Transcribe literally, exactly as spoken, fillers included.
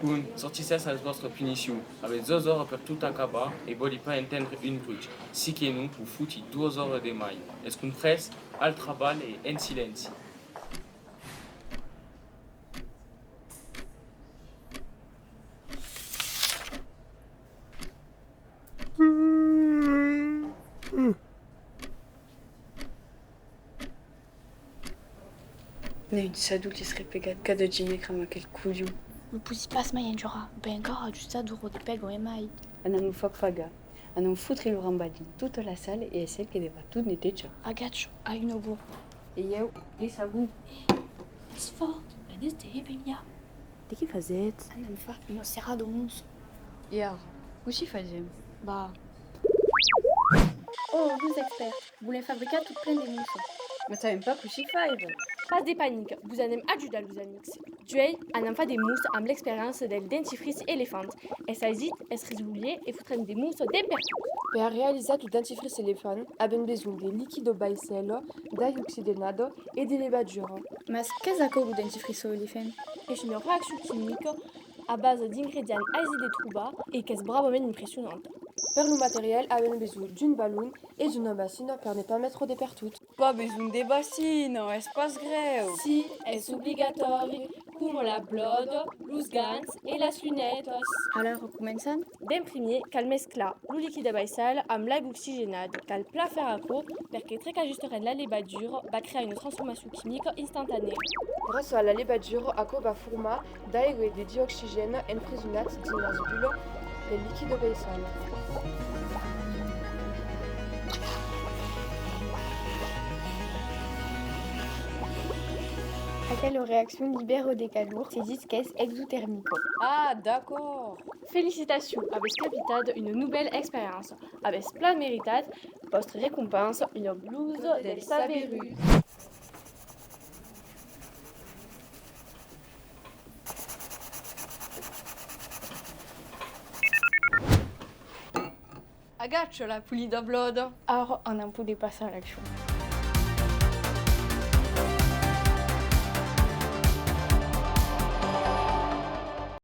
Bon, sortissètz a las vòstras punicions. Avètz doas oras per tot acabar e vòli pas entendre un bruch. Si que non, vos foti doas oras de mai. Es comprés? Al trabalh e en silenci. N'ai un sadol d'èstre pegat cada dimècres amb aquel colhon. Non posi pas mai endurar, ben encara ajustar d'oras de pèga e mai. Anam lo far pagar. Anam fotre lo rambalh dins tota la sala e es el que devrà tot netejar. Agacha, ai una borra. E ieu, de sabon. Eh, es fòrt, ben es de ben ja. De qué fasètz? Anam far una serrada mossa. E ara, cossí fasèm? Bah. Oh, los expèrts, volèm fabricar tot plen de mossa. Mas sabèm pas cossí faire. Pas de panica, vos anem ajudar los amics. D'uèi, anam far de mossa amb l'experiéncia del dentifrici elefant. Es aisit, es risolier e fotrem de mossa de pertot. Per realizar lo dentifrici elefant, avèm besonh de liquida vaissèla, d'aiga oxigenada e de levadura. Mas qu'es aquò lo dentifrici elefant? Es una reaccion quimica a basa d'ingredients aisits de trobar e qu'es bravament impressionanta. Per lo material, avèm besonh d'un balon e d'una bacina per ne pas metre de pertot. Pas besonh de bacina, es pas grèu! Si, es obligatòri, coma la blòda, los gants e las lunetas. Alara, començam? D'en primièr, cal mesclar lo liquide vaissal amb l'aiga oxigenada. Cal plan faire aquò, perque tre qu'ajustarem la levadura, va crear una transformacion quimica instantanèa. Gràcia a la levadura, aquò va formar d'aiga e de dioxigèn empresonats dins las bullas del liquide vaissal. Aquela reaccion libèra de calor, se ditz qu'es exotermica. Ah, d'acòrd! Felicitacions, avètz capitat una novèla experiéncia. Avètz plan meritat vòstra recompensa, una blusa del Saberut. Agacha la polida blòda! Ara anam poder passar a l'accion.